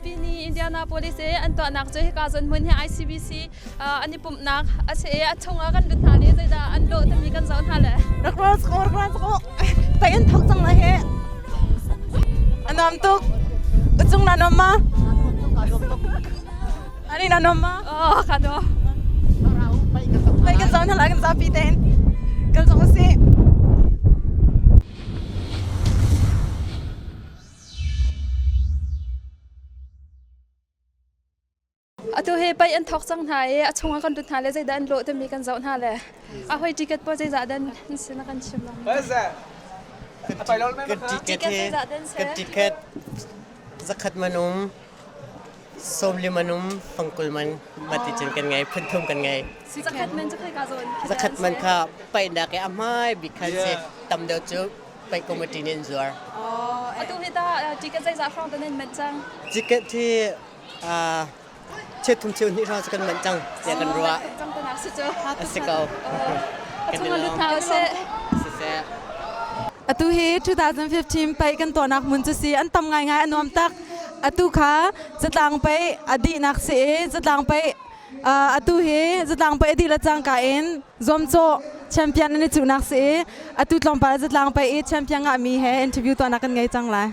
Miphunpi Ni Indianapolis i an tuahnak cu hika zawn hmun hi ICBC an i pumhnak a si i a chungah kan lut hna le zeidah an lawh timi kan zoh hna le. Rak rawl sako, rak rawl sako. Pai an thok cang lai he. A nuam tuk. Uchung na nuam ma? Ani na nuam ma? Oh, ka nuam. Pai kan zoh hna lai kan zapi tein. Kan zoh usih. Atu hi paih an thawk cang hna i a chungah kan lut hna le zeidah an lawh timi kan zoh hna le a hoi ticket pawl zeizah dan an si na kan chim lang. Kan ticket hi kan ticket zakhat man um sawmli man um fangkul man mati cun kan ngei phunthum kan ngei. Zakhat man cu khoi ka zawn. Zakhat man kha paihnak i a hmai bik khan si tam deuh cu paih committee nih an zuar. Atu hi ta ticket zeizah hrawng ta nan manh cang? Ticket hi cheu thum cheu hnih hrawng cu kan manh cang tiah kan ruah. A si ko. Siseh. Atu hi 2015 paih kan tuahnak hmun cu si an tam ngaingai a nuam tak. Atu kha zatlang paih a dihnak si i zatlang paih atu hi zatlang paih a dih le cangka in zuamcawh champion an i cuhnak si i atu tlawmpal zatlang paih i champion ngahmi he interview tuahnak kan ngei cang lai.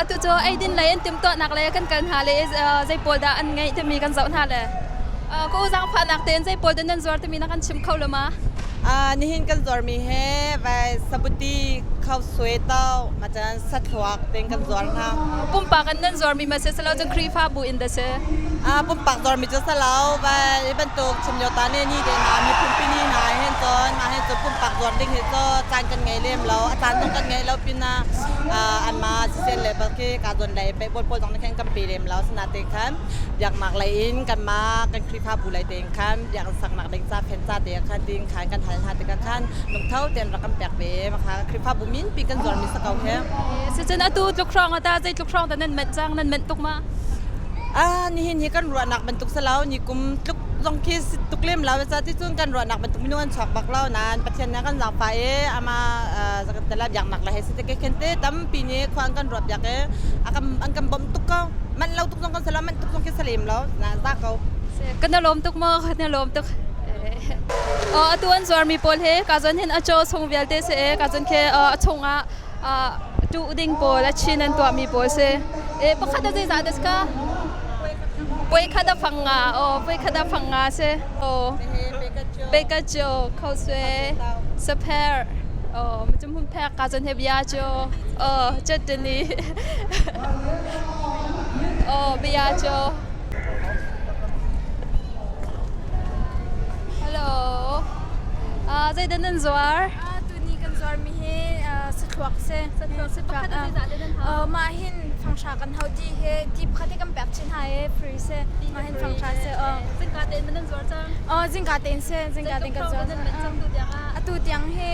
Atu cu eidin lei an timhtuahnak le kan kal hna le zei pawl dah an ngeih timi kan zoh hna le ka u zaangfahnak tein zei pawl dah nan zuar timi na kan chim kho lo ma? Nihin kan zuarmi he vai sabuti khau sui tau machan sathluak ten kan zuar hna. Pumpak in nan zuarmi ma si selo cun Khrihfabu in da si? Pumpak zuarmi cu salo vai bantuk chimyo ta ne ni te na miphun pini hna hen cun ma hen cun pumpak zuar ding hi cu caan kan ngei lem lo a caan zong kan ngei lo pinah anma sisen le bal khi ka zawn lei pe pawl pawl zong nih khan kan pe lem lo sina te khan biaknak lei in kanmah kan Khrihfabu lei tein khan biak saknak ding ca fen ca te khan ding khan kan hal hna tikah khan lungtho tein rak kan pek ve maka Khrihfabu min pi kan zuar mi sa ko he. Sicun atu tluk hrawng ata zei tluk hrawng ta nan manh cang nan manh tuk ma? Ah nihin hi kan ruahnak bantuk salo ni kum tluk zong khi tuk lem lo ca ti cun kan ruahnak bantuk minung an chuak bak lo nain Pathian nih kan zaangfah i ama zakan tela biaknak le he si te ke khen te tampi nih khua an kan ruat piak i an kan bawmh tuk ko manh lo tuk zong kan si lo manh tuk zong khi salem lo na za ko. Kan na lawm tuk maw kan na lawm tuk. Atu an zuarmi pawl hi ka zon hin a chaw chung vialte si e ka zon khi a chungah tuh ding pawl a chin an tuahmi pawl si. E pakhat a zeizah das ka? Poi khat a fang nga o poi khat a fang nga si. O peka cho khau sue sapher o macum hum phek ka zon he bia cho o chatani o bia cho Hello. Zeidah nan zuar? Tuni kan zuarmi hi sathluak si. Sathluak si pakhat a zeizah te nan hau? Mah hin fanghra kan hau ti hi ti pakhat hi kan pek chin ha i free si. Mah hin fanghra si. Zingka tein nan zuar cang? Zingka tein si. Zingka tein kan zuar. Nan manh cang tu tiang ah? Atu tiang hi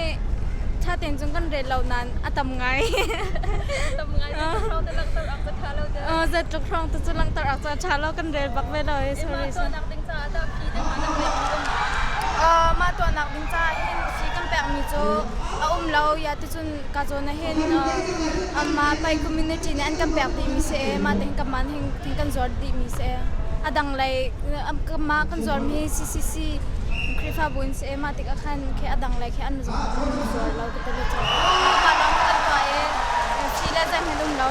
tha tein cun kan rel lo nain a tam ngai. Tam ngai. Zeitluk hrawng te langhter awk cu tha lo te. Zeitluk hrawng te cu langhter awk cu tha lo kan rel bak ve lo. Sorry. Mah tuahnak ding caah dah fee te hna nan pek mi um? Mah tuahnak ding caah hin fee kan pekmi cu a um lo. Ya ticun ka zawn ah hin mah pai community nih an kan pek dihmi si i mah te hin kanmah hin kan zuar dihmi si. A dang lei mah kan zuarmi hi CCC Khrihfabu in si i mah tikah khan khi a dang lei khi an zuar lo ka ti le cu. Mah lawng kan tuah i fee le zeihmanh um lo.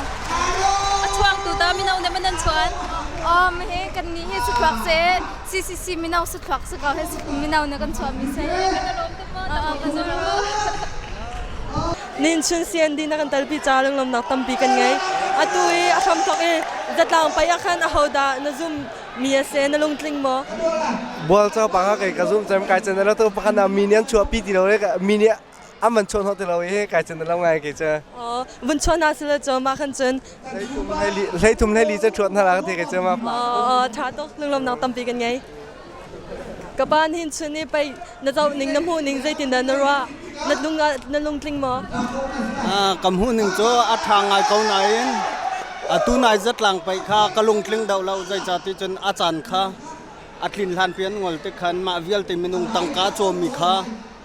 A chuangtu ta mino nih man nan chuan? Hi kan nih hi sathluak si CCC mino sathluak si ko hi mino nih kan chuahmi si. Kan i lawm tuk maw? Kan i lawm. Nin chun CND na kan talpi ca lunglawmnak tampi kan ngei. Atu i a hramthok i zatlang pai ah khan ahodah na zum mi a si na lungtling maw? Bual cho panga kei ka zum cem kai chen lo tu pakhat na mi nih an chuahpi ti lo le mi nih an van chuah hnawh ti lo i kai chen lo ngai ke che. Vun chuah hna sila cu mah khan cun 13 hlei li cu chuah hna la ka ti ke che ma. Tha tuk lunglawmnak tampi kan ngei. Ka pa nihin chun i pei na zoh ning na hmuh ning zeitin dah na ruah? Na lung na lungtling maw? Ka hmuh ning cu a ṭha ngai ko nain atu nai zatlang paih kha ka lungtling deuh lo zeicahti cun a caan kha a tlin hlan pi an ngol tik khan mah vialte minung tangka cawmmi kha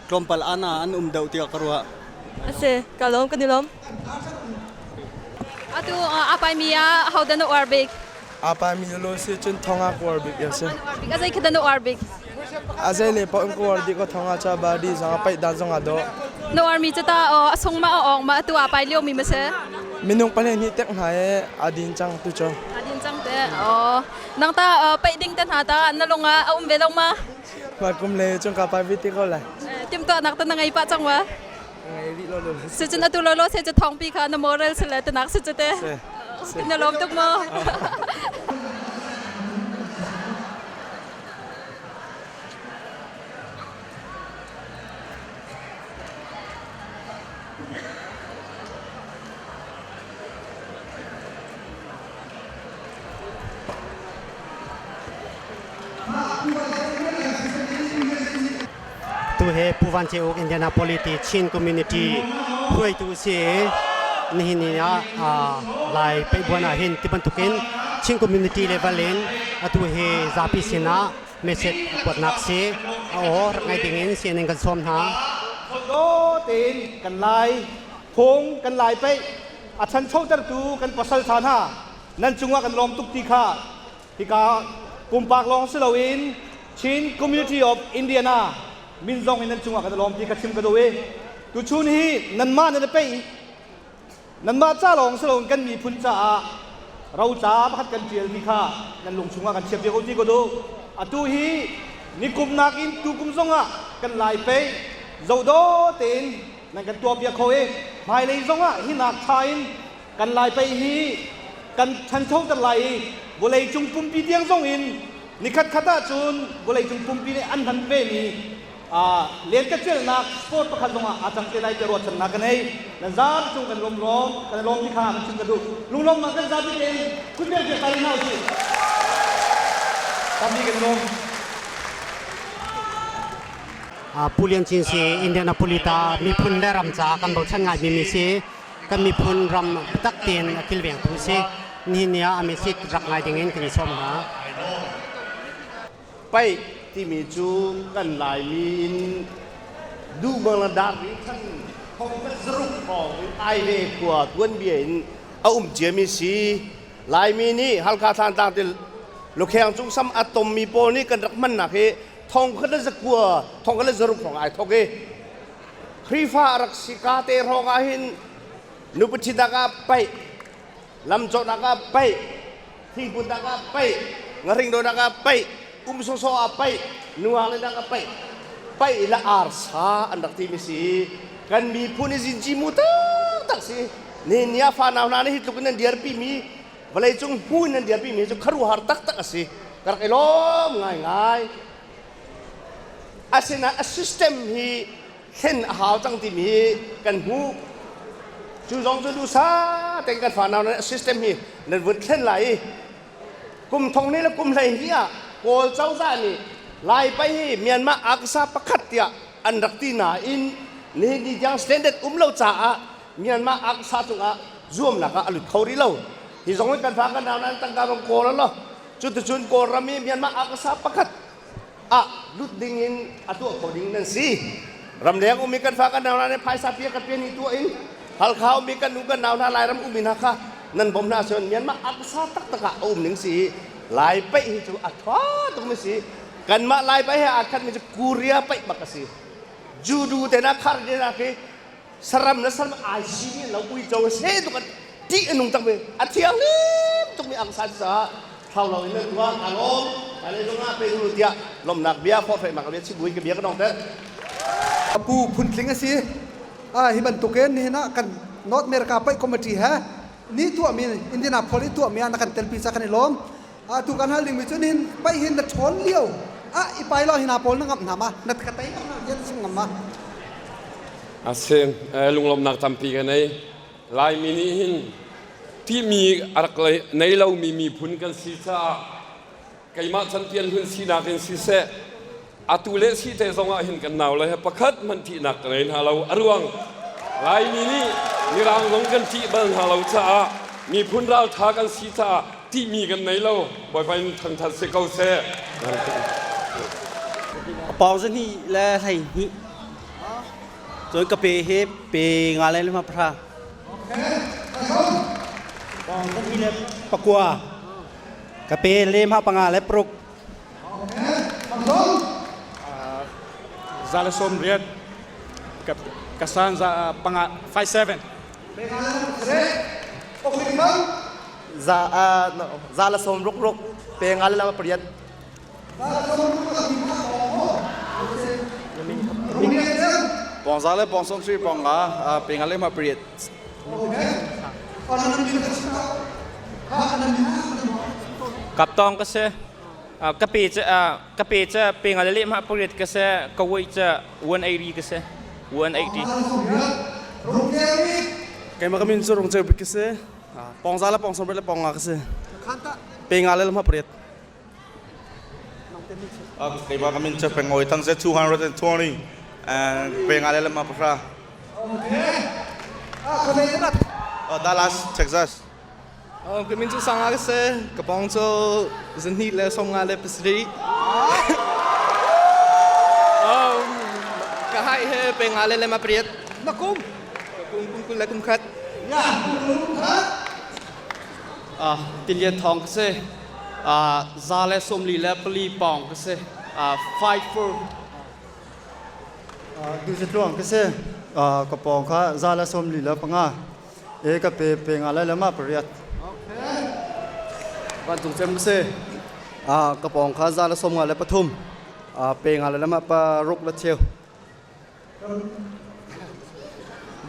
tlawmpal ana an um deuh tiah ka ruah. A si, ka lawm kan i lawm. Atu a paimi ah hodah na uar bik? Apa mi lo si cun thonga kuar bik ya si. A zei khi dah na uar bik? A zei le pa in kuar di ko thonga cha ba di zong a paih dan zong a do. Na uar mi cu ta a sung ma a ong ma atu a pai lio mi ma si? Minung pahnih nih tek hna e a din cang tu cu. A din cang te. Oh. Nang ta paih ding te hna ta na lung ah a um ve lo ma? Ma kum le cung ka pai vi ti ko lai. Timtuahnak ta na ngei pah cang wa? Ngei rih lo lo. Si cun atu lo lo se cu thongpi kha na moral si le tanak si cu te. Na lawm tuk maw? Tu he Pu Van Ceu Indianapolis ti Chin Community hruaitu si nihin ni ah Lai peihbuan ah hin ti bantukin Chin Community level in atu hi zapi sinah message kuatnak si a aw rak ngai dingin CNN kan sawm hna. Do tein kan lai phung kan lai peih a chanchotertu kan pasal tha hna nan cungah kan lawm tuk ti kha Hika pumpak lawng si loin Chin Community of Indiana min zong in nan cungah kan i lawm ti kha chim ka duh i tuchun hi nanmah nan i peih nanmah ca lawng si loin kan miphun caah roca pakhat kan ṭial ti kha nan lung chungah kan chiah piak u ti ka duh. Atu hi nikum nakin tukum zongah kan lai peih zohdaw tein nan kan tuahpiak kho i hmailei zongah hi nak ṭha in kan lai pei hi kan ṭhanchoter lai i vawleicung pumpi tiang zong in nikhat khat ahcun vawleicung pumpi nih an hman vemi lentecelhnak sport pakhat zongah aa cang te lai ti ruahchannak ka nei. Nan zapi cung kan lawm lawm kan lawm ti kha kan chim ka duh. Lunglawmnak kan zapi tein kut bel ta hna usih. Tampi kan lawm. Pu Lian Cin si Indianapolis ta miphun le ram ca kan bochan ngai mi si. Kan miphun ram biatak tein a kilvengtu si. Nihin ni ah a message rak ngai dingin kan i sawm hna. Paih timi cu kan Laimi in duh bang dar ri khan thong khat zaruk hrawng in Aive khua tuanbia in a um ciami si. Laimi nih Halkha Thlantlang til lukheng cung sam a tommi pawl nih kan rak hmannak hi thong khat le zakua thong khat le zaruk hrawng ai thok i Khrihfa a rak si ka te hrawng ah hin nupi ah paih, lamcawhnak ah paih, thingputnak ah paih, ngahringdawinak ah paih, um sawsawh ah paih, nuang le nak ah paih, paih le arsa an rak timi si. Kan miphun i zinci mu taktak si. Nihin ni ah fanau hna nih hi tluk in nan dirpi mi vawleicung hmu in nan dirpi mi cu khuaruahhar taktak a si. Ka rak i lawm ngaingai. Asinain a system hi thlen a hau cang timi hi kan hmuh. Cu zong cu duhsa tein kan fanau nan system hi nan vun thlen lai i kum thong ni le kum 12 ah Kawl cozah nih Lai pai hi Myanmar aksa pakhat tiah an rak ti nain nihin ni tiang standard um lo caah Myanmar aksa cungah zuamnak ah a lut kho rih lo. Hi zong hi kan fa kan nau nan tangka bang kawl lo. Cuticun Kawlram i Myanmar aksa pakhat ah lut ding in a tuah kho ding nan si. Ramleng ummi kan fa kan nau hna nih phaisa pia ka pian hi tuah in Halkha ummi kan nu kan nau hna Lairam ummi hna kha nan bawm hna ahcun Myanmar aksa taktak ah a um ning si. Lai paih hi cu a ṭha tukmi si. Kanmah Lai paih he aa khatmi cu Korea paih bak a si. Judo te na khar te na khi saram le saram ai si mi lo uico se tuk an ṭih a nung tak mi a thianghlim tuk mi angsa cu caah thlau lo in nan tuah ka lawm ka le zong ah pe ulu tiah lawmnak bia forhfiahnak bia chim buin ka bia ka dong ter. Pu phuntling a si. Hi bantukin nihin ah kan North America Paih Committee he ni tuahmi Indianapolis tuahmi ah na kan telpi ca kan i lawm. Tu kan hal dingmi cu nihin paih hin na ṭhawn lio ah i pai lo hi na pawl na ngamh hna ma na ka tei bak hna tiah na chim ngam ma? A si, lunglawmhnak tampi ka nei. Laimi nih hin timi a rak nei lomi miphun kan si caah keimah chanpian hlun sinak in siseh atu le si te zong ah hin kan nau le he pakhat hmanh ṭihnak ka ngei hna lo. A ruang Laimi nih Mirang zong kan ṭih bal hna lo caah miphun ralṭha kan si caah ṭihmi kan nei lo. Bawipa in thangṭhat si ko seh. Pawng zahnih le 12. Cun ka pe hi pe nga le lima pahra. Pawng 209. Ka pe le ma panga le paruk. 180 ka san za panga 57. Za 160 pe nga le lama pariat. Pawng za le pawng 70 pawng nga pe nga le ma pariat. Kaptong ka si. Ka pe ka pe ca pe nga le ma pariat ka si ka wei ca 180 ka si 180. Keimah ka min cu Rung Ceu Bik ka si. Pawng za le pawng 80 le pawng nga ka si. Pe nga le ma pariat. Keimah ka min cu Pengawi Thang se 220 and pe nga le lama pahra. Dallas, Texas. Ka min cu Sanga ka si. Ka pawng cu 257. Ka hai he pe nga le lema pariat. Na kum? Ka kum kum kul le kum khat. Ya, kum khat. Tilian Thawng ka si. 144 pawng ka si. 5'4". Duhsatluang ka si. Ka pawng kha 145. E ka pe pe nga lai lama pariat. Vancung cem ka si. Ka pawng kha 153. Pe nga lai lama pa ruk la cheu.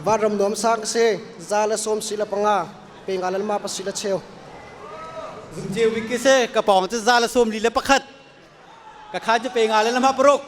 Vanram nuam sang ka si. 165. Pe nga lai lama pasi la cheu. Zungceu bik ka si. Ka pawng cu 141. Ka khan cu pe nga le lama paruk.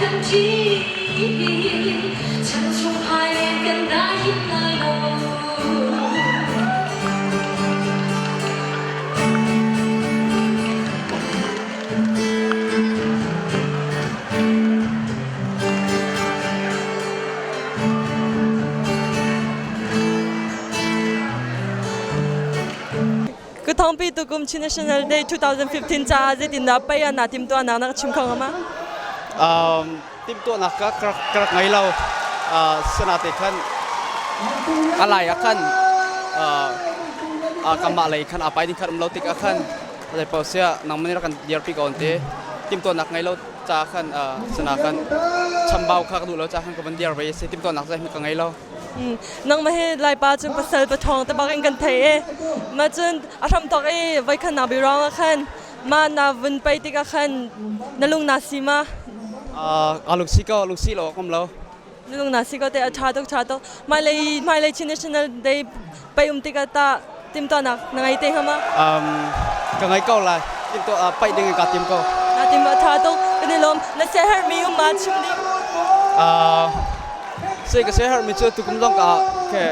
kan ṭi Chan chung hmailei kan dai hin lai lo. Ka thawngpi tukum Chin National Day 2015 caah zeitindah pei ah naa timtuahnak na ka chim kho hnga ma? Um, timtuahnak ka ka rak ngei lo. Uh, sanate khan alai ah khan uh, uh, kanmah lei khan apai ding khan um lo tik ah khan zei paoh sia nangmah nih rak kan dirpi ko te timtuahnak ngei lo ca khan uh, sana khan chambau kha ka duh lo ca khan ka van dir ve si timtuahnak zei ka ngei lo. Nangmah hi Laipa cun pasal pathawng te bak in kan thei i ma cun a hram tok i voikhat na biruang ah khan ma na vun pei tikah khan na lung na si ma? Ka lung si ko, lung si lo kom lo. Na lung na si ko te a tha tuk tha tuk. Hmailei hmailei Chin National Day pei um tikah ta timtuahnak na ngei te hnga ma? Um, ka ngei ko lai. Timtuah paih ding in ka tim ko. Na tim a tha tuk. Kan i lawm. Na siaherhmi um ma chim ding? Se ka siaherhmi cu tukum zong ka ke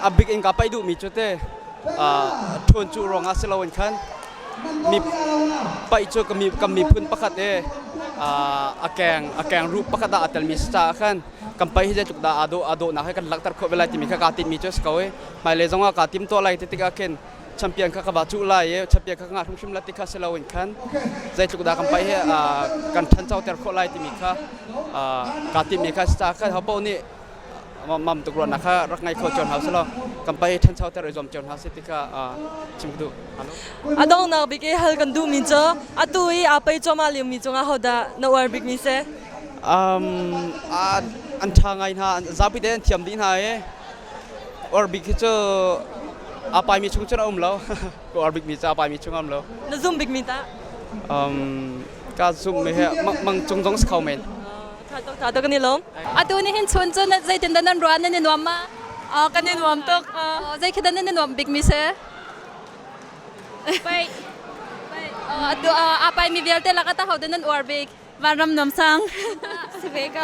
a big in ka paih duhmi cu te ṭhawn cu ruangah si loin khan mi paih cu kan miphun pakhat e a keng a keng rup pakhat ah a telmi si caah khan kan paih hi zeitluk dah aa dawh aa dawhnak he kan langhter khawh ve lai timi kha kaa tinhmi cu a si ko i hmailei zongah kaa tim tuah lai ti tikah khin champion kha ka va cuh lai i champion kha ka ngah hrimhrim lai ti kha si loin khan zeitluk dah kan paih hi kan ṭhanchoter khawh lai timi kha kaa timmi kha si caah khan hopaoh nih mam tuk ruahnak kha rak ngai kho cio hna usih kan pai ṭhanchoter i zuam cio hna sih ti kha chim ka duh. A donghnak bik i hal kan duhmi cu atu i aa pei cuahmah liomi cungah hodah na uar bikmi si? Um, an ṭha ngai hna, zapi te an thiam dih hna i uar bik hi cu aa paimi chung cun a um lo. Ka uar bikmi cu aa paimi chung a um lo. Na zum bikmi tah? Um, ka zumh mi hi mang cung zong si kho men. Tha tuk tha tuk kan i lawm. Atu ni hin chun cu zeitin dah nan ruah nan i nuam ma? Kan i nuam tuk. Zei khi dah nan i nuam bik mi si? Pai. Atu a pai mi vialte lak ah ho dah nan uar bik? Vanram nuam sang. Si ve ko.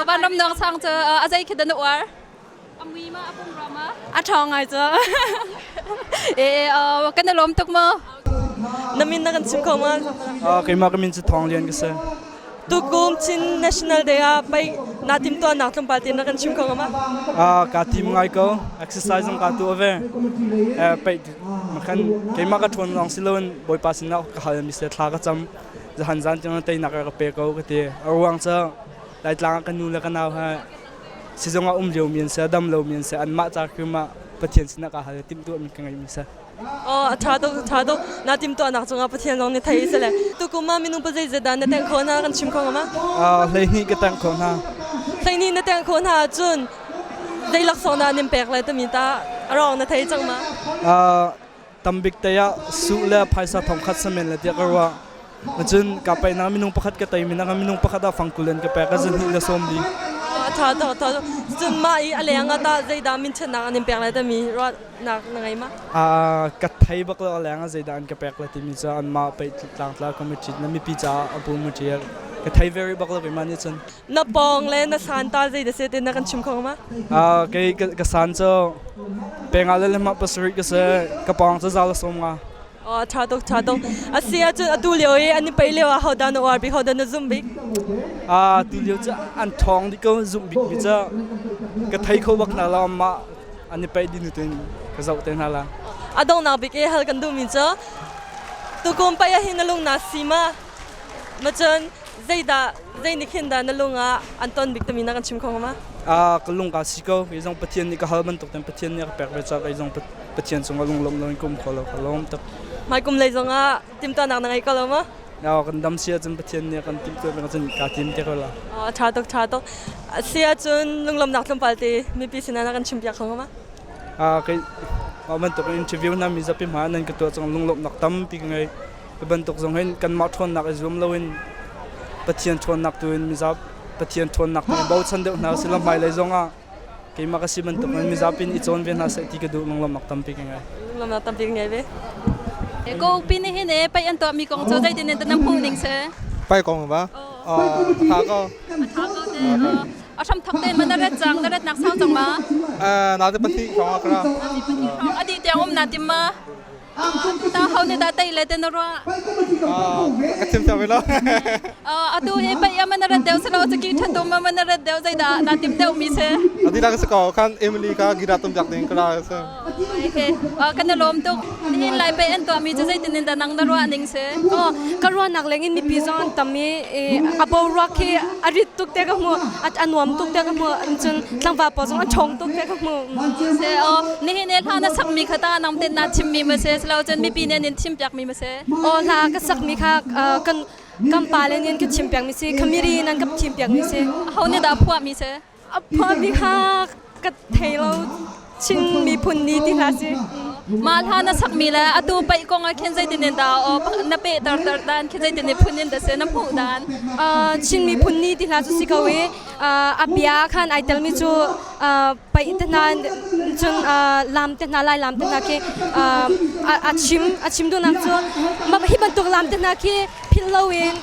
Vanram nuam sang cu a zei khi dah na uar? A mui ma a pum ra ma? A ṭhawng ngai cu. E kan i lawm tuk mu. Na min na kan chim kho ma? Keimah ka min cu Thawng Lian ka si. Tukum Chin National Day ah pei naa timtuahnak tlawmpal te na kan chim kho ma? Kaa tim ngai ko. Exercise zong kaa tuah ve. Pei makhan keimah ka ṭhawn lawng si loin Bawipa sinah ka hal mi se thla ka cam. Zahan zan tiang teinak ka pe ko ka ti. A ruang cu Laitlang ah ka nu le ka nau he sizung ah um liomi an si, dam lomi an si, anmah ca hrim ah Pathian sinah kaa hal i timhtuahmi ka ngeihmi si. Oh, a ṭha tuk, a ṭha tuk. Na timhtuahnak cungah Pathian zong nih thei sile. Tukum ah minung pazeizat dah na tengh khawh hna kan chim kho hnga ma? 12 ka tengh khawh hna. 12 na tengh khawh hna ahcun zei laksawng dah nan pek lai timi ta a rawng na thei cang ma? Tambik te ah suh le phaisa thongkhat samen le tiah ka ruah. Cun ka paihnak minung pakhat ka tei minang minung pakhat ah fangkul in ka pek a zahnih le 40. Tha tha tha. Cun mah i a leng ah tah zeidah minṭhatnak an in pek lai timi ruahnak na ngei ma? Ka thei bak lo a leng ah zeidah an ka pek lai timi cu anmah paih tlangtla committee na mipi caah a bu mu ṭial. Ka thei very bak lo keimah nih cun. Na pawng le na san ta zei dah si ti na kan chim kho ma? Kei ka san cu penga le lehmah pasarih ka si. Ka pawng cu za le 50. Oh, ṭha tuk, ṭha tuk. A si ahcun atu lio i an i paih lio ah hodah na uar bik, hodah na zumh bik? Tu lio cu an ṭhawng dih ko zumh bik mi cu ka thei kho bak hna lo amah an i paih dih nu tein ka zoh te hna la. A donghnak bik i hal kan duhmi cu tukum paih ah hin na lung naa si ma? Ma cun zeidah zei nih khin dah na lung ah an ton bik timi na kan chim kho ma? Ka lung kaa si ko. Kei zong Pathian nih ka hal bantuk ten Pathian nih a ka pek ve caah kei zong Pathian cungah lunglawm loin ka um kho lo ka lawm tuk. Hmaikum lei zongah timhtuahnak na ngei ko lo ma? Kan dam si ahcun Pathian nih kan timhtuah peng ahcun kaa tim te ko la. Ṭha tuk, ṭha tuk. Si ahcun lunglawmnak tlawmpal te mipi sinah na kan chimpiak kho ma? Kei mah bantuk interview hna mi zapi hma nan ka tuah cang lunglawmhnak tampi ka ngei. Hi bantuk zong hin kanmah ṭhawnnak i zuam loin Pathian ṭhawnnak tu in mizap Pathian ṭhawnnak tu in bochan deuh hna usih law hmailei zongah keimah ka si bantuk in mizapi in i cawn ve hna seh ti ka duh lunglawmhnak tampi ka ngei. Lunglawmhnak tampi ka ngei ve. Ko pi nih hin e pei an tuahmi kong cu zeitin in nan hmuh ning si? Pai kong ba? Tha ko. Tha ko te. A hram thak te ma na ret cang na ret nak sau cang ma? Na te pati khong akra. Adi tiang um na tim ma? Ta ho ne da tai le te na rua? Ka chim cham lo. Atu hi pai ama na ret deu salo chaki thatum ma na ret deu zai da na tim deu mi se. Adi la ka ko khan Emily ka gira tum jak ding kra se. Okay. Kan na lom tuk. Nihin lai pe an tuah mi cu zeitin in dah nang na ruah ning si? Oh, ka ruahnak leng in mipi zong an tam i a boruak khi a rit tuk te ka hmu, a nuam tuk te ka hmu, cun tlangval pawl zong an ṭhawng tuk te ka hmu. Se oh, nihin he hla na sakmi kha ta nang ten na chimmi ma se, silo cun mipi nih an in thim piakmi ma se? Oh, hla ka sakmi kha kan kan pale nih an ka chim piakmi si, khamiri in an ka thim piakmi si. Ho nih dah phuahmi si? A phuahmi kha ka thei lo. Chin miphun ni ti hna si. Mah hla na sakmi le atu paih kong ah khin zeitin in dah na peh ter ter dan khi zeitin in phun in dah si na hmuh dan? Chin miphun ni ti hna cu si ko i a bia khan ai telmi cu paih te hna cun lam te hna lai lam te hna khi a chim a chim duhnak cu hi bantuk lam te hna khi philh loin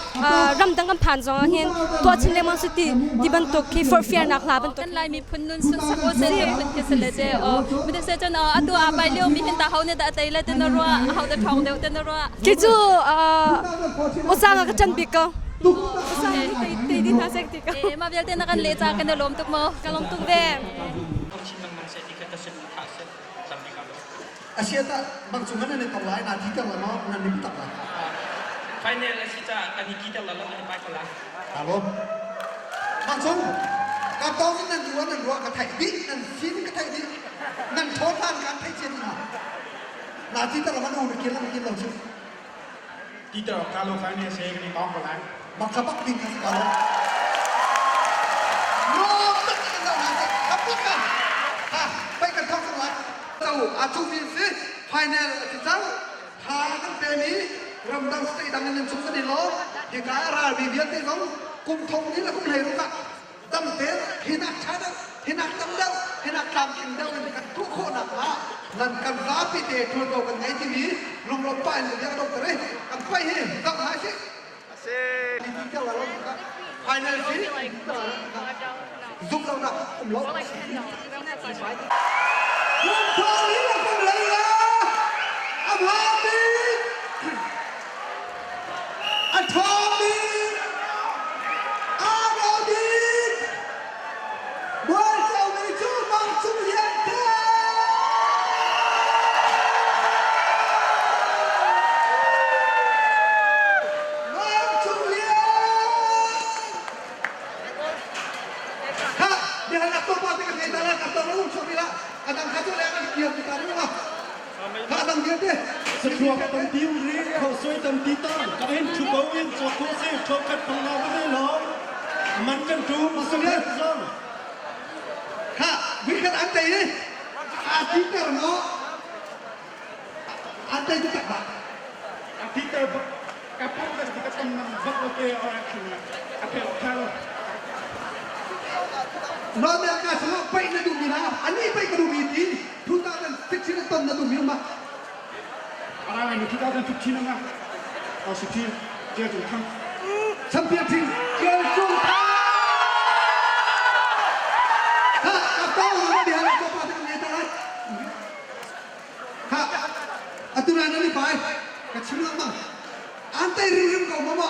ramdang kan phan zong ah hin tuah chin lengmang su ti ti bantuk khi forhfialnak hla bantuk kan lai miphun nun sun sak o sen phun khi se le je o mi se chon atu a pai lio mi hin ta ho ne da tai le te na ruwa ho da thong deuh te na ruwa ki cu usanga ka chan bik ko usanga te te di na sek ti ko ma vialte na kan le cha kan lom tuk mo ka lom tuk ve Asiata bang chung nan i tong lai na thi ter la maw nan ni tak lai. Final a si caah kan i ki ter la lo an i pai ko lai. Alo. Bang chung ka tong in nan duan nan ruah ka theih dih nan sin ka theih dih nan thawn hlan kan theih cia dih hna. Na thi ter la man u na kil na kil lo chu. Ti ter ka lo final se kan i tong ko lai. Bang kha bak ding kha si ka lo. Nuam tak kan lo na ka put ka. Ha pai kan thong sang lai. Co a cu mi si final a si cang. Tha kan pe mi ramdang state dang in nan chung kan i lawm. Hika ral mi vialte zong kum thong ni le kum hlei ruk ah dam te hinak ṭha deuh hinak tam deuh hinak tlamtling deuh in kan tuah khawh nakhnga nan kan zapi te ṭuanvo kan ngei timi lunglawm pah in bia ka dongter i kan paih hi zoh hna sih. Final si zum lo nak um lo. Kum thong ni le kum lei la a hma bik a ṭha bik a ro bik Mualco mi cu Mang Cung Lian te. Mang Cung Lian! Ha, biahalnak tuah pa te ka thei ta la, ka tong lo chuak ti la. A dang kha cu leng an kiam ti ta ru ma. Ha dang vialte. Sathluak tampi um ri, khosoi tampi tang, ka in thu ko in chok ko si, thok khat pang na ba lo. Man kan tu, Masung le. zong. Ha, vi khat an tei ni. A ti ter mo. An tei tu tak ba. A ti ter bak, ka pum ka ti ka tam nam bak lo ke or action na. A pe khal. North America chungah paih na duhmi hna ani paih ka duhmi ti 2015 ton na duhmi um ma Ara ni 2015 nga. O 16 Jia Chung Thang. Champion team Jia Chung Thang. Ha, ka to na di hala ko pa te ne ta lai. Ha, atu na na ni pai ka chim lang bang. An tai ri rim ko mama.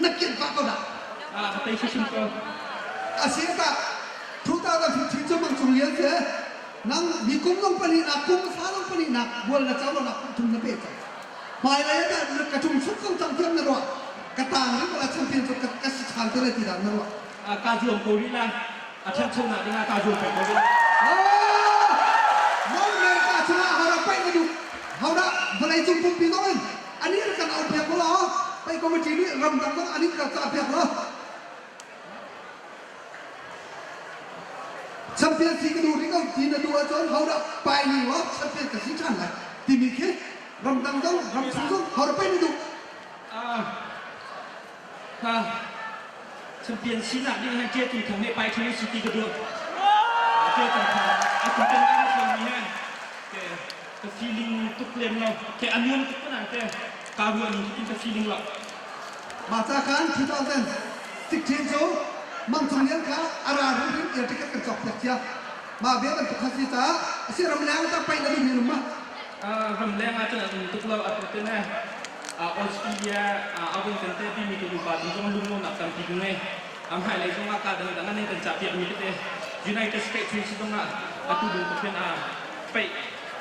Na kian pa ko da. Ah, ka tei sim ko. Asia ta 2015 cu mang cung lian si nang mi kum long pani nak kum sa long pani nak bual na chau lo nak kum thum na pe chau hmai lei ta ka chung suk ko chang thiam na ruah ka tang ri ko la champion cu ka ka si chan te le ti dan na ruah ka zuam ko rih lai a ṭhan chung nak dingah ka zuam peng ko rih Mong me ka chungah hara pai na duh haudah vawlei cung pumpi zong in ani kan au piak lo pai committee nih ramdang zong ani ka ca piak lo Champion si ka duh rih ko ti na duh ahcun hodah pai ni law champion ka si ṭhan lai timi khi ramdang zong ramchung zong hodah pai na duh? Ha champion sinak ding han ṭia tung thang nih pai ṭhan si ti ka duh. Ṭia tung thang atu tan a rak mi he ke ka feeling tuk lem lo ke a nuam tuk ko nan te ka ruah ning in ka feeling lo. Mah ca khan 2016 cu Mang Cung Lian kha a ra hrimhrim air ticket kan cawk piak cia. Mah bia bantuk kha si caah a si ramleng ah tah paih na duhmi um ma? Ramleng ah cun a um tuk lo atu te ne Australia a vun kan te timi kan upa ding zong lunglonak tampi ka ngei. A hmailei zong ah kaa dangdang an kan cahpiakmi tete United States hi zong ah atu bantuk hin a paih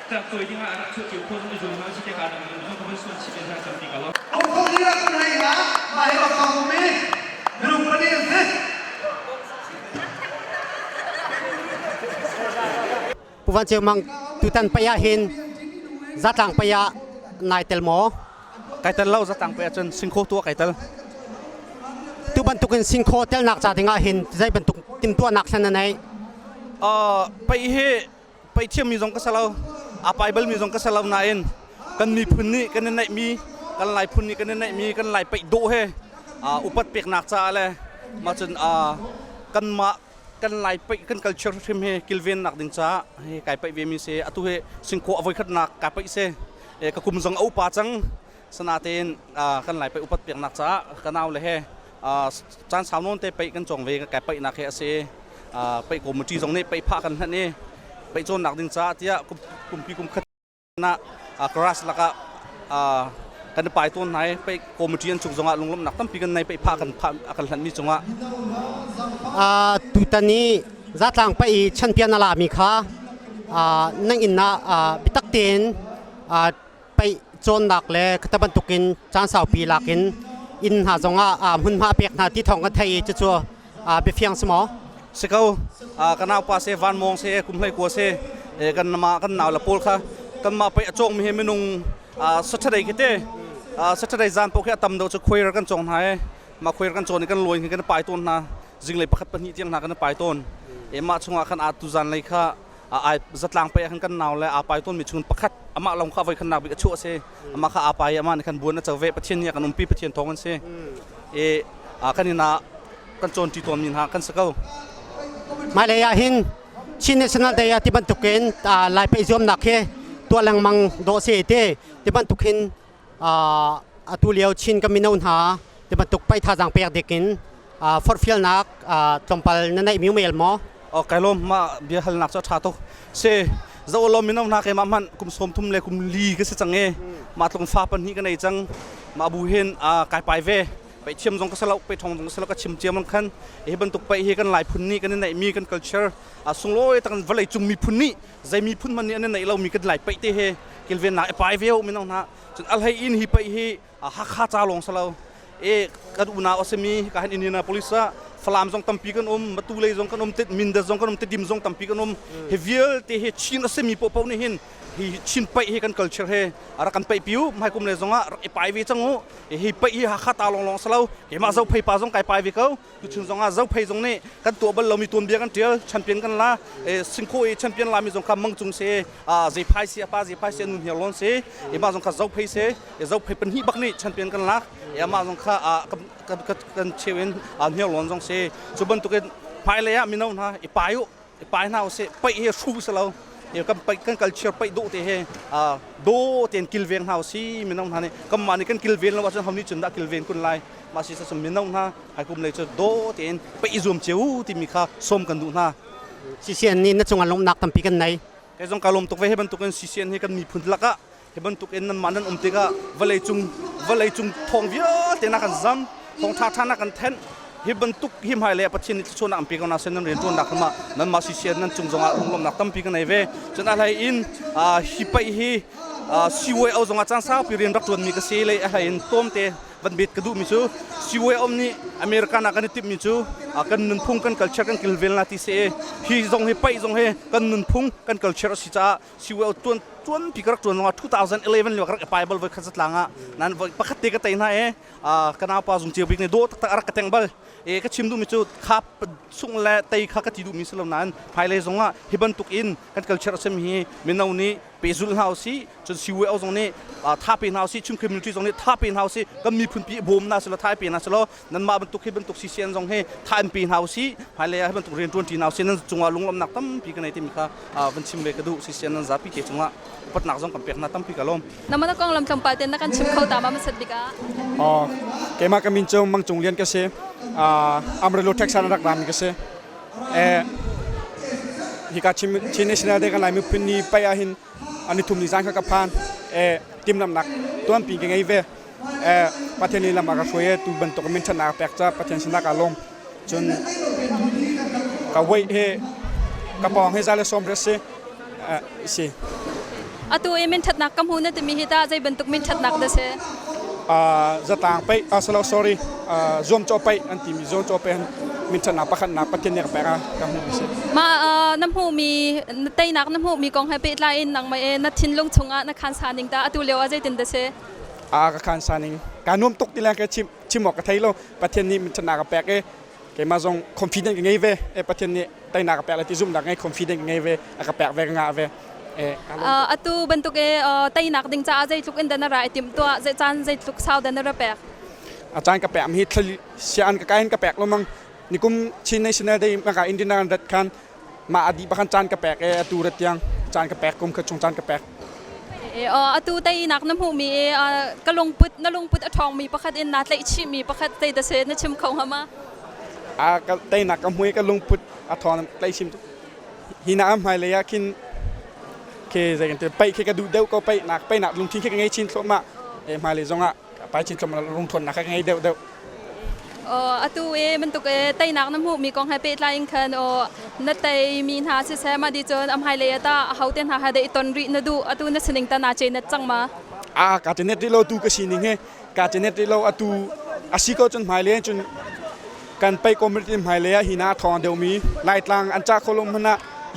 cawi ding ah rak chuah cio kho zong i zuam hna usih tiah kaa dangdang zong ka van suan chih ve hna tampi ka lo. Australia kan hei nga mah hi rak kong mi minung pali an si. Pu Van Ceu Mang tutan pei ah hin zatlang pei ah nai tel maw? Kai tel lo zatlang pei ah cun singkhaw tu ah kai tel. Tu bantukin singkhaw telnak ca ding ah hin zei bantuk timhtuahnak thlen na neih? Pei hi pei thiammi zong ka si lo, a pai balmi zong ka si lo nain kan miphun nih kan i neihmi kan Lai phun nih kan i neihmi kan Lai peih dawh he upat peknak caah le mah cun kanmah kan lai paih kan culture hrim hi kilvennak ding caah hi kai paih ve mi si atu hi singkhaw a voikhatnak ka paih si ka kum zong a upa cang sanatein kan lai paih upat peknak caah ka nau le he caan sau nawn te paih kan cawng ve kai paihnak hi a si paih committee zong nih paih phah kan hlan i paih cawnnak ding caah tiah kumpi kum khat na garage lakah kan i pai tawn hna i pei committee an chung zongah lunglawmhnak tampi kan nei pei phah kan phah a kan hlanhmi cungah Tutan i zatlang paih i champion a lami kha nang inn ah biatak tein paih cawnnak le khata bantukin caan saupi lakin inn hna zongah hmunhma a pek hna ti thawng kan theih i cucu biafiang si maw? Si ko. Ka naupa se Van Mawng se kum hlei kua se kan ma kan nau la pawl kha kan ma pei a cawng mi he minung Saturday khi te Saturday zan po khi a tam do chu khuair kan cawng hna e ma khuair kan cawn i kan lawi kan pai tawn hna zinglei pakhat pahnih tiang hna kan pai tawn e mah chungah khan a tu zan lei kha ai zatlang pe khan kan nau le a pai tawn mi chung pakhat amah long kha voi khan nak bik a chuah se amah kha a pai amah nih khan buan a co ve Pathian nih a kan umpi Pathian thawng an si e kan inn ah kan cawnṭi tawnmi hna kan si ko. Hmailei ah hin Chin National Day ah ti bantukin Lai paih zuamnak hi tuah lengmang dawh si ti ti bantuk hin atu lio Chin kan mino hna ti bantuk paih thazaang pek dikin forhfialnak tlawmpal na neih mi mail maw? Kai lawm mah bia halnak cu a ṭha tuk. Si zo lawm mino hna keimah hmanh kum 30 le kum li ka si cang i mah tlung fa pahnih ka nei cang. Mah bu hin kai pai ve. Paih thiam zong ka si lo, paih ṭhawng zong ka si lo, ka chim ciam khan hi bantuk paih hi kan Lai phun nih kan i neihmi kan culture sunglawi tak vawlei cung miphun nih zei miphun hmanh nih an i neih lomi kan Lai paih te he kilvennak i pai ve mino hna cun a hlei in hi paih hi Hakha ca lawng si lo e kan unau a simi ka han Indianapolis ah Falam zong tampi kan um Matu lei zong kan um Mindat zong kan um Tedim zong tampi kan um hi vialte hi Chin a simi paohpaoh nih hin hi Chin paih hi kan culture he rak kan paih piu hmai kum le zong ah rak i pai ve cang u hi paih hi Hakha ta lawnglawng si lo keimah Zophei pa zong kai pai ve ko tuchun zong ah Zophei zong nih kan tuah bal lomi tuanbia kan tial champion kan la singkhaw i champion lami zong kha mangcung se zeiphai si apa zeiphai si nun hiar lon si ima zong kha Zophei se Zophei pahnih bak nih champion kan lak ama zong kha kan cheu in hniar lon zong si cu bantukin hmailei ah mino hna i pai u i pai hna usih paih hi hru si lo kan paih kan culture paih dawh te he do tein kilveng hna usih mino hna nih kanmah nih kan kilven lo ahcun ho nih cun dah kilven kun lai mah si cun mino hna hai kum lei cu do tein paih i zuam cio timi kha sawm kan duh hna CCN nih na cungah lawmhnak tampi kan nei kei zong ka lawm tuk ve hi bantukin CCN hi kan miphun lakah hi bantuk in nanmah nan um tikah vawleicung vawleicung thawng vialte na kan zam thawng ṭha ṭha na kan thenh hi bantuk hi hmailei ah Pathian nih thluachuahnak an pe ko na sen nan rianṭuannak hrim ah nanmah sisian nan cung zongah lunglawmhnak tampi ka nei ve cun a hlei in hi paih hi CYO zongah caan saupi rian rak ṭuanmi ka si lei a hlei in tlawmte van bet ka duhmi cu CYO nih American ah kan i timhmi cu kan nunphung kan culture kan kilvel na ti si hi zong hi paih zong hi kan nunphung kan culture a si caah CYO tuan tuanpi ka rak tuan zongah 2011 lio ka rak i bal voi khat zatlang ah nan voi pakhat te ka tei hna e ka naupa zung cio bik nih dawh taktak a rak ka teng bal e ka chim duhmi cu kha sung le tei kha ka ti duhmi si lo nain hmailei zongah hi bantuk in kan culture a simi hi mino nih pehzulh hna usih cun CYO zong nih tha pe hna usih Chin community zong nih tha pe hna usih kan miphun pi bawm hna selaw tha pe hna selaw nanmah bantuk hi bantuk CCN zong hi tha in pe hna usih hmailei ah hi bantuk rian ṭuan ṭi hna usih nan cungah lunglawmhnak tampi ka nei timi kha van chim ve ka duh CCN nan zapi te cungah. Upatnak zong kan pek hna tampi ka lawm. Nama na konglam tlawmpal ten na kan chim kho ta ma masat bik ah? Oh, keimah ka min cu Mang Cung Lian ka si. Amarillo Texas rak rami ka si. Eh, hika Chin, Chin National Day kan Lai miphun ni pai ah hin ani thum ni zan kha ka phan. Eh, timlamnak tuanpi ka ngei ve. Eh, Pathian ni lam ah ka hruai e tu bantuk min ṭhatnak pek ca Pathian sinah ka lawm. Cun ka weight he ka pawng he za le sawm res si. Si. Atu i min ṭhatnak ka hmu na timi hi ta zei bantuk min ṭhatnak dah si? Zatlang paih, salo sorry, zuamcawh paih an timi zuamcawh paih min ṭhatnak pakhatnak Pathian nih a ka pek ah ka hmuh mi si. Mah na hmuhmi na teinak na hmuhmi kong he pehtlai in nangmah e na thinlung chungah na khansa ning ta atu lio ah zeitin dah si? A ka khansa ning ka nuam tuk ti le ka chim chim awk ka thei lo. Pathian nih min ṭhatnak a pek i keimah zong confident ka ngei ve. E Pathian nih teinak a pek le ti zumhnak ngei confident ka ngei ve a ka pek ve ka ngah ve. Atu bantuk i teinak ding caah zeitluk in dah na ra i timh tuah zei caan zeitluk sau dah na ra pek? A caan ka pek mi hi thli sian ka kai in ka pek lo mang nikum Chin National Day maka Indian ran rat khan ma adi bakhan caan ka pek e atu rat tiang caan ka pek kum khat chung caan ka pek. Atu teinak na hmuh mi ka lungput na lungput a ṭhawng mi pakhat in naa tlaih chih mi pakhat zei dah si na chim kho hnga ma? A ka teinak ka hmui ka lungput a ṭhawng tlaih chim hi na am hmailei ah khin khi zei kan ti paih khi ka duh deuh ko paihnak paihnak lungthin khi ka ngei chin thluahmah e hmailei zongah pai chin thluahmah lungthawnnak ka ngei deuh deuh. Atu e bantuk e teinak na hmuh mi kong he pehtlai in khan o na tei mi hna siseh ma di cun am hmailei ah ta ho te hna ha de i ton rih na duh atu na sining ta na che net cang ma? A ka che net rih lo tu ka sining he ka che net rih lo atu asi ko cun hmailei cun kan pei community hmailei ah hina thawng deuh mi Laitlang an ca kholum hmana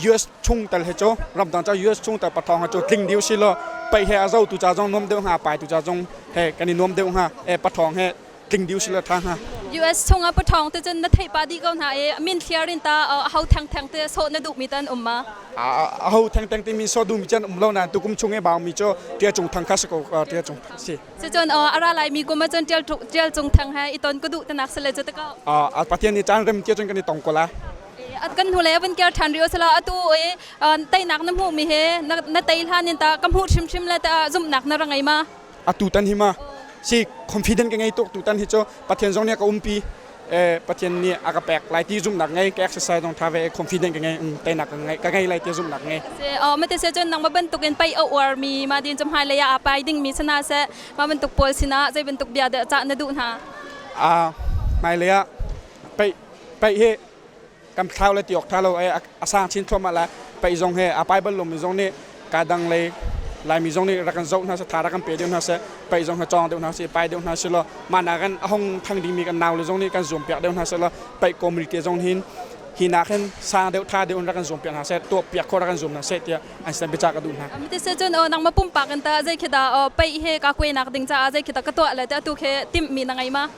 US chung tel he cho ramdang ca US chung tel pathong he cho tling diu si lo pei he a zo tu cha zong nuam deuh hnga pai tu cha zong he kan i nuam deuh hnga e pathong he tling diu si lo tha hnga. US chung ah pathong te cun na theih pa dih ko hna i min thliar in ta ho theng theng te sawh na duh mi tan um ma? A ho theng theng te min sawh duh mi chan um lo na tu kum chung e bau mi cho tia chung thang kha si ko tia chung si. Cucun a ra laimi kum ahcun Ṭial Cung Thang he i ton ka duh tanak si le cu ta ko. Pathian nih caan rem tia cun kan i tong ko lai. Kan hnulei a vun kir ṭhan rih usila atu i teinak na hmuhmi hi na tei hlan in ta ka hmuh hrimhrim le ta zumhnak na ra ngei ma? Atu tan hi ma si confident ka ngei tuk tu tan hi cu Pathian zong nih a ka umpi. Pathian nih a ka pek lai ti zumhnak ngei ka exercise zong tha ve confident ka ngei teinak ka ngei ka ngei lai ti zumhnak ngei. Mate se cun nangmah bantuk in pei a uar mi ma din cum hmailei ah aa pai ding mi sana seh ma bantuk pawl sinah zei bantuk bia dah cah na duh hna? A hmailei ah pei pei hi kan thlau le ti awk tha lo ai a sang chin thluahmah lai pei zong he a pai bal lomi zong nih ka dang lei Laimi zong nih rak kan zoh hna seh tha rak kan pe deuh hna seh pei zong ha cawng deuh hna seh pai deuh hna seh law mah nak in a hong thang dingmi kan nau le zong nih kan zuam piak deuh hna seh law pei community zong hin hi nak hin sang deuh tha deuh in rak kan zuam piak hna seh tuah piak khawh rak kan zuam hna seh tiah an sin biacah ka duh hna. Mite se cun nangmah pumpak in ta zei khi dah pei he ka kuainak ding caah zei khi dah ka tuah le te atu khi timh mi na ngei ma?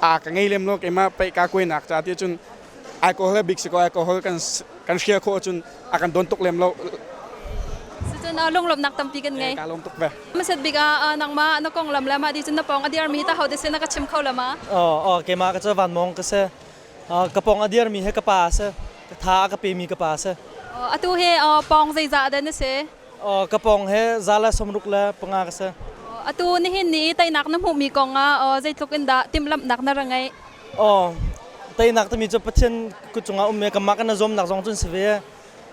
A ka ngei lem lo keimah pei ka kuainak ca ti cun alcohol a bik si ko alcohol kan kan hrial khawh ahcun a kan don tuk lem lo. Cucun lunglawmhnak tampi kan ngei. Ka lawm tuk ve. Hmasat bik ah nangmah na konglam le mah di cun na pawng a diarmi hi ta ho te sin na ka chim kho la ma? Oh, keimah ka cu Van Mong ka si. Ka pawng a diarmi hi ka pa a si. Ka tha a ka pemi ka pa a si. Atu hi pawng zeizah dah na si? Ka pawng he za le 65 ka si. Atu nihin ni i teinak na hmuhmi kong ah zeitluk in dah timhlamhnak na ra ngeih? Oh, teinak timi cu Pathian kut cungah um i kanmah kan i zuamnak zong cun si ve.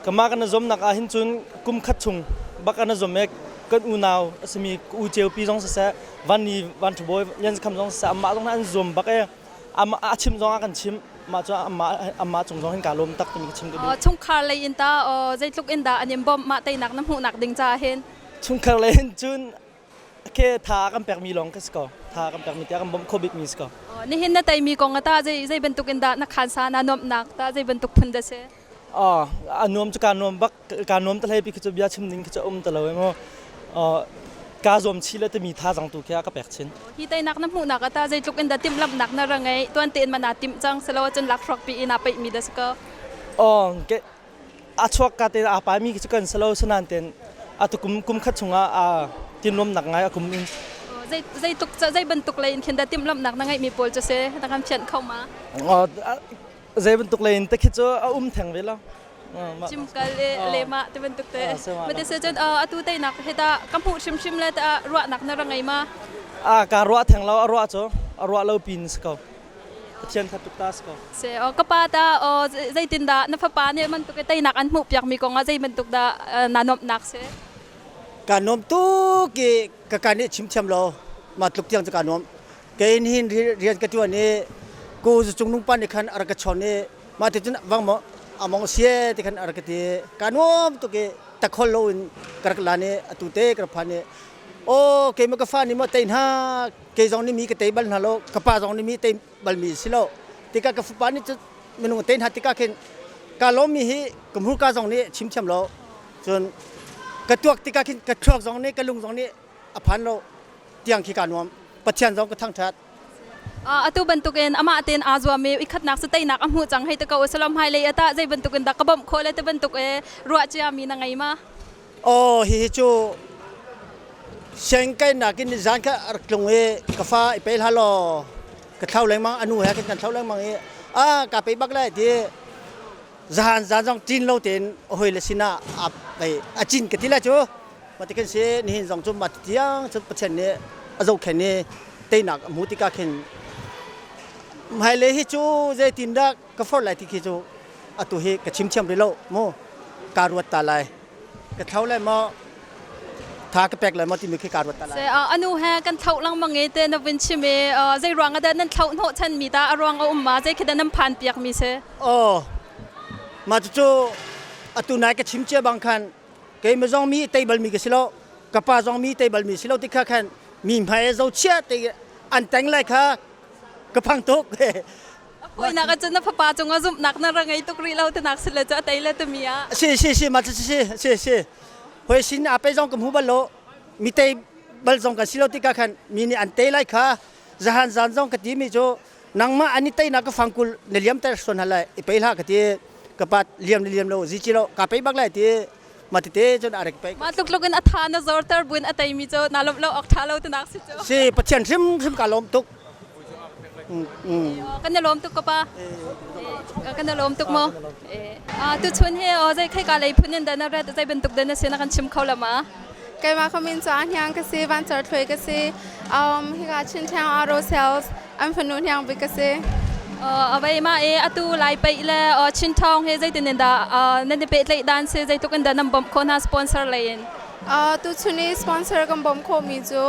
Kanmah kan i zuamnak ah hin cun kum khat chung bak kan i zuam i kan unau a simi ka u Ceupi zong siseh, Van Ni Van Ṭha Bawi Lian Za Kham zong siseh, amah zong an zuam bak i amah a chim zong ah kan chim. Mah cu amah amah cung zong hin kaa lawm tak timi ka chim ka duh. Chungkhar lei in ta zeitluk in dah an in bawmh mah teinak na hmuhnak ding caah hin? Chungkhar lei in cun ke tha kan pekmi lawng ka si ko. Tha kan pekmi tiah kan bawmh kho bikmi si ko. Nihin na teimi kong ah tah zei zei bantuk in dah na khansa na nuamhnak tah zei bantuk phun dah si? A nuam cu kaa nuam bak kaa nuam ta hlei pi khi cu bia chim ding khi cu um ta lo mu. Kaa zuam chih le timi thazaang tu khi a ka pek chin. Hi teinak na hmuhnak ah tah zeitluk in dah timhlamhnak na ra ngeih? Tuan tein ma naa timh cang silo ahcun lakhruak pi in aa peihmi dah si ko? Ke a chuak ka te aa paimi khi cu kan si lo sanan ten atu kum kum khat chungah a tinlawmnak ngai a kum in. Zei zei tuk zei bantuk lei in khin dah timhlamhnak na ngeihmi pawl cu si? Na kan fianh kho ma? Zei bantuk lei in te khi cu a um theng ve lo. Gym kal e lema te bantuk te. Mate se cun atu teinak heta ka hmuh hrimhrim le ta ruahnak na ra ngei ma? A ka ruah theng lo a ruah cu a ruah lo pin si ko. Pathian kha tuk ta si ko. Se o ka pa ta o zeitin dah na fapa nih bantuk teinak an hmuh piak mi kong ah zei bantuk dah na nuamhnak si? Ka nuam tuk i ka ka nih chim thiam lo ma tluk tiang cu ka nuam. Kei hin rian ka tuan i ku cung nung pa nih khan a rak ka chawn i mah ti cun vang maw among sie ti khan a rak ka ti. Ka nuam tuk i takhol lo in ka rak lan i atu te ka rak phan i aw keimah ka fa nih maw tei hna kei zong nih mi ka tei bal hna lo ka pa zong nih mi tei bal mi si lo tikah ka fapa nih cun minung tei hna tikah khin ka lawm mi hi ka hmurka zong nih chim thiam lo cun ka tuak tikah khin ka thluak zong nih ka lung zong nih a phan lo tiang khi ka nuam Pathian zong ka thangṭhat. Atu bantukin amah tein aa zuam i ikhatnak cu teinak a hmuh cang hei te ko salam hmailei ata zei bantukin dah ka bawmh khawh le te bantuk e ruah cia mi na ngei ma? Aw hihi cu sianginn in zan kha a rak tlung i ka fa i pe hlah law ka thlau lengmang anu he kan thlau lengmang i a ka pe bak lai ti zahan zan zong ṭin lo tein a hawi le sinah a a cin ka ti lai cu mati kan si nihin zong cu mati tiang cu Pathian nih a zohkhenh i teinak a hmu tikah khin hmailei hi cu zeitindah ka forh lai ti khi cu atu hi ka chim thiam rih lo mu ka ruat ta lai ka thlo lai maw tha ka pek lai maw timi khi ka ruat ta lai. Se anu he kan thlo lengmang i te na vun chim i zei ruang ah dah nan thlo hnawh chan mi ta a ruang a um ma zei khi dah nan phan piak mi si? Oh mah cucu atu nai ka chim cia bang khan keimah zong mi tei bal mi ka si lo ka pa zong mi tei bal mi si lo ti kha khan mi hmai zo chia te an teng lai kha ka phang tuk. Hawinak ahcun na fapa cungah zumhnak na ra ngei tuk rih lo tinak si le cu a tei le timi ah. Si si si ma si si si si. Hoi sin a pe zong ka hmu bal lo. Mi tei bal zong kan si lo tikah khan mi nih an tei lai kha zahan zan zong ka ti mi cu nangmah an i tei nak ka fangkul na liam ter suan hal lai i pei hlah ka ti ka pa liam le liam lo zi chi lo ka pei bak lai ti ma tete cun a rek pei. Ma tluk tluk in a tha na zor ter buin a tei mi cu na lawmh lo awk tha lo tinak si cu. Si Pathian hrim hrim ka lawm tuk. Kan i lawm tuk ka pa. Kan i lawm tuk mu. Tuchun hi zei khei ka lei phun in dah na rat zei bantuk dah na si na kan chim kho la ma? Keimah ka min cu Ahniang ka si, Vancar Thluai ka si. Hika Chintheng Auto Sales an fanu hniang bik ka si. Avei ma e atu lai paih le Chinthong he zeitin in dah nan i pehtlaih dan si zeitluk in dah nan bawmh khawh hna sponsor lei in? Tuchun i sponsor kan bawmh khawhmi cu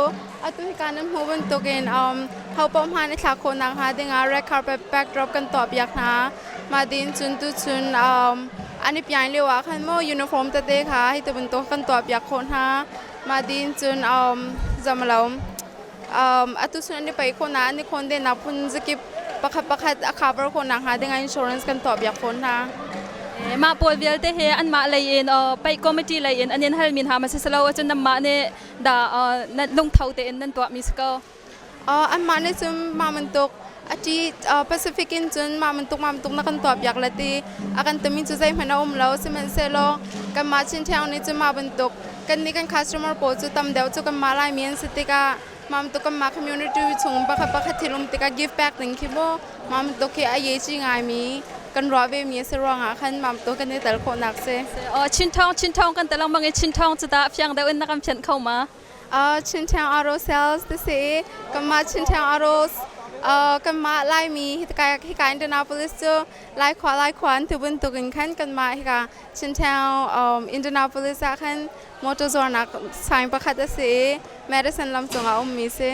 atu hika nan hmuh bantukin ho paoh hmaan i thlak khawh nakhnga dingah red carpet backdrop kan tuahpiak hna. Mah din cun tuchun an i pian lio ah khan maw uniform tete kha hi ti bantuk kan tuahpiak khawh hna. Mah din cun zamlo atu cun an i paih khawh hna an i khawndennak phun zakip pakhat pakhat a cover khawh nakhnga dingah insurance kan tuahpiak fawn hna. Mah pawl vialte he anmah lei in paih committee lei in an in halmi hna ma si silo ahcun nanmah nih dah nan lungtho tein nan tuahmi si ko? Anmah nih cun mah bantuk a ṭi Pacific in cun mah bantuk mah bantuk na kan tuahpiak le ti a kan timi cu zeihmanh a um lo. Sihmanhsehlaw kanmah Chin Ṭhiang nih cun mah bantuk kannih kan customer pawl cu tam deuh cu kanmah Laimi an si tikah mah bantuk kanmah community chung pakhat pakhat thil um tikah give back ding khi maw mah bantuk khi a ye ngaimi kan ruah ve mi a si ruangah khan mah bantuk kan i tel khawhnak si. Chin Ṭhawng Chin Ṭhawng kan ti lengmang i Chin Ṭhawng cu tah fiang deuh in na kan fianh kho ma? Chinṭhiang Auto Sales ti si i kanmah Chinṭhiang Auto kanmah Laimi hika Indianapolis cu Laikhua Laikhua an ti bantuk in khan kanmah hika Chinṭhiang Indianapolis ah khan motor zuarnak sign pakhat a si i Madison lam cungah a ummi si.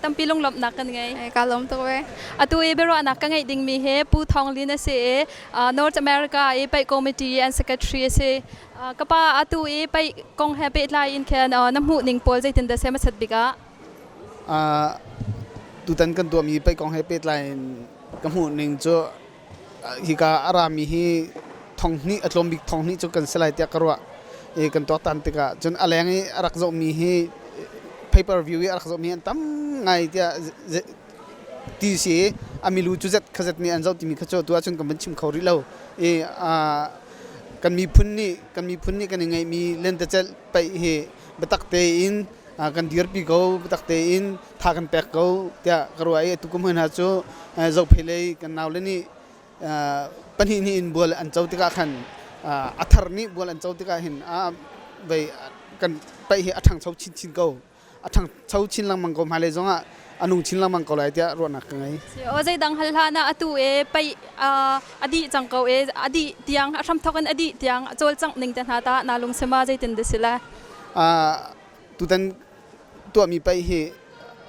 Tampi lunglawmhnak kan ngei. Ka lawm tuk ve. Atu i biaruahnak ka ngeih dingmi hi Pu Thawng Lin a si i North America i Paih Committee an secretary a si. Ka pa atu i paih kong he pehtlai in khin na hmuh ning pawl zeitindah si hmasat bik ah? Tutan kan tuahmi paih kong he pehtlai in ka hmuh ning cu hika a rami hi thonghnih a tlawm bik thonghnih cu kan si lai tiah ka ruah. I kan tuaktan tikah cun a leng i a rak zohmi hi pay per view i a rak zohmi an tam ngai tiah ti si a milu cu zet kha zet nih an zoh timi kha cu atu ahcun kan van chim kho rih lo. I kan miphun nih kan miphun nih kan i ngeihmi lentecelh paih hi biatak tein kan dirpi ko biatak tein tha kan pek ko tiah ka ruah i atu kum hna cu zohphei lei kan naule nih pahnih hnih in bual an co tikah khan A thar nih bual an co tikah hin vei kan paih hi a ṭhangcho chinchin ko. A ṭhangcho chin lengmang ko hmailei zongah a nung chin lengmang ko lai tiah ruahnak ka ngei. O zeidang hal hlan ah atu e paih a dih cang ko e a dih tiang a hramthok in a dih tiang a cawlcangh ning te hna ta na lung sima zeitin dah si lai? Tutan tuahmi paih hi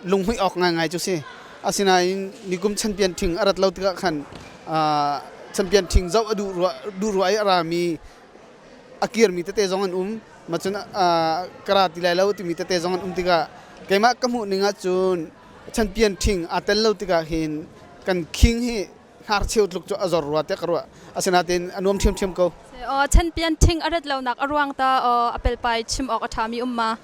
lunghmuih awk ngaingai cu si. Asinain nikum champion ṭhing a rat lo tikah khan champion ṭhing zoh a duh rua duh rua i a rami a kirmi tete zong an um. Macun ka ra ti lai lo timi tete zong an um tikah keimah ka hmuh ning ahcun champion ṭhing aa tel lo tikah hin kan king hi hnarcheu tluk cu a zor rua tiah ka ruah. Asinain a nuam ṭhiamṭhiam ko. Champion ṭhing a rat lonak a ruang ta a pelpai chim awk a ṭhami um ma?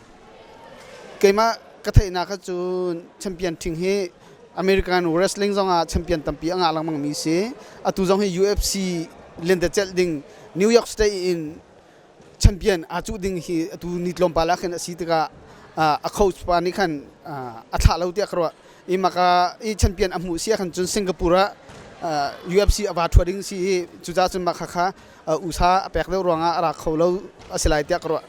Keimah ka theihnak ahcun champion ṭhing hi American wrestling zongah champion tampi a ngah lengmang mi si. Atu zong hi UFC lentecelh ding New York State in champion aa cuh ding hi atu ni tlawmpal ah khin a si tikah a coach pa nih khan a thlah lo tiah ka ruah. I maka i champion a hmuh si ah khan cun Singapore ah UFC a va ṭhua ding si i cucaah cun mah kha usa a pek deuh ruangah a ra kho lo a si lai tiah ka ruah.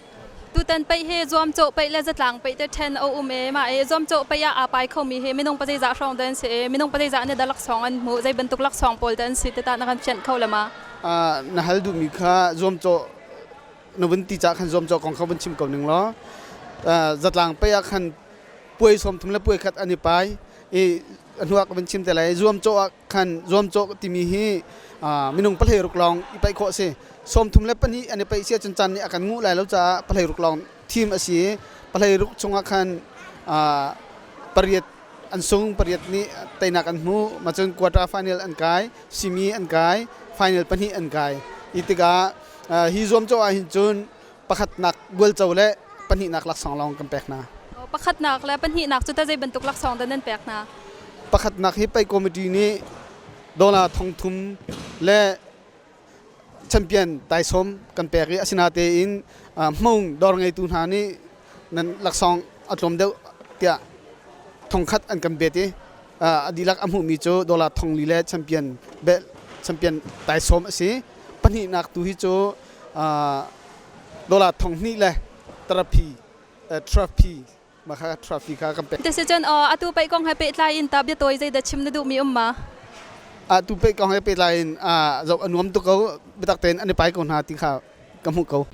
Tutan paih hi zuamcawh paih le zatlang paih te ṭhen a um i mah i zuamcawh paih ah aa pai khomi hi minung pazeizah hrawng dah an si i minung pazeizah nih dah laksawng an hmuh zei bantuk laksawng pawl dah an si ti tah na kan fianh kho le ma? Na hal duhmi kha zuamcawh na vun ti caah khan zuamcawh kong kha vun chim ko ning law zatlang paih ah khan puai 30 le puai khat an i pai i a hnu ah ka vun chim te lai zuamcawh ah khan zuamcawh timi hi minung 16 lawng i paih khawh a si. 32 an i paih si ahcun caan nih a kan nguh lai lo caah 16 lawng thim a si i 16 chungah khan pariat an sung pariat nih teinak an hmu macun quarter final an kai semi an kai final pahnih an kai i tikah hi zuamcawh ah hin cun pakhatnak bualco le pahnihnak laksawng lawng kan pek hna. Pakhatnak le pahnihnak cu tah zei bantuk laksawng dah nan pek hna? Pakhatnak hi paih committee nih dollar 3000 le champion taisawm kan pek i asinatein hmung dawr ngeitu hna nih nan laksawng a tlawm deuh tiah 1000 an kan bet i a dihlak a hmuhmi cu dollar 4000 le champion champion taisawm a si. Pahnihnak tu hi cu dollar 2000 le therapy trophy mah kha trophy kha kan pek. Tisicun atu paih kong he pehtlai in ta biatawi zeidah chim na duhmi um ma? Atu paih kong he pehtlai in zoh a nuam tuk ko biatak tein an i pai ko hna ti kha ka hmuh ko.